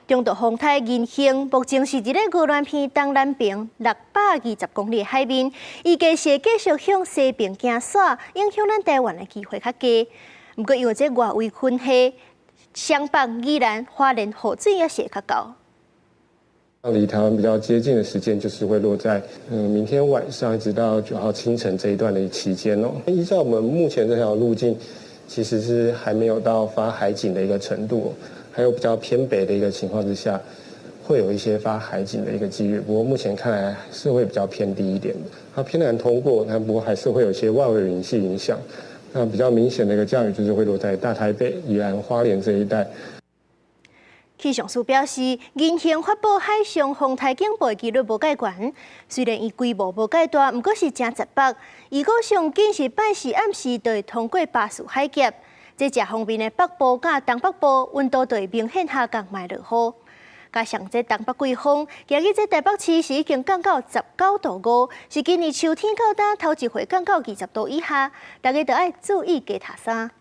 中度風颱銀杏目前是佇咧宜蘭縣東南爿620公里的海面，預計是會繼續向西爿行駛，影響咱台灣的機會較低。毋過因為這外圍雲系，雙北、宜蘭、花蓮雨水也是會較厚。離台灣比較接近的時間，就是會落在明天晚上一直到9號清晨這一段的期間哦。依照我們目前這條路徑，其實是還沒有到發海警的一個程度，還有比較偏北的一個情況之下，會有一些發海警的一個幾率。不過目前看來是會比較偏低一點的。它偏南通過，但不過還是會有一些外圍雲系影響。那比較明顯的一個降雨，就是會落在大台北、宜蘭、花蓮這一帶。氣象署表示，銀杏發布海上風颱警報的幾率無蓋懸，雖然伊規模無蓋大，毋過是誠雜北。預估上緊是拜四暗時就會通過巴士海峽。這食鋒面的北部佮東北部溫度就會明顯下降，會落雨。加上這東北季風，今日這台北市是已經降到19.5度，是今年秋天到今頭一回降到20度以下，大家著愛注意加疊衫。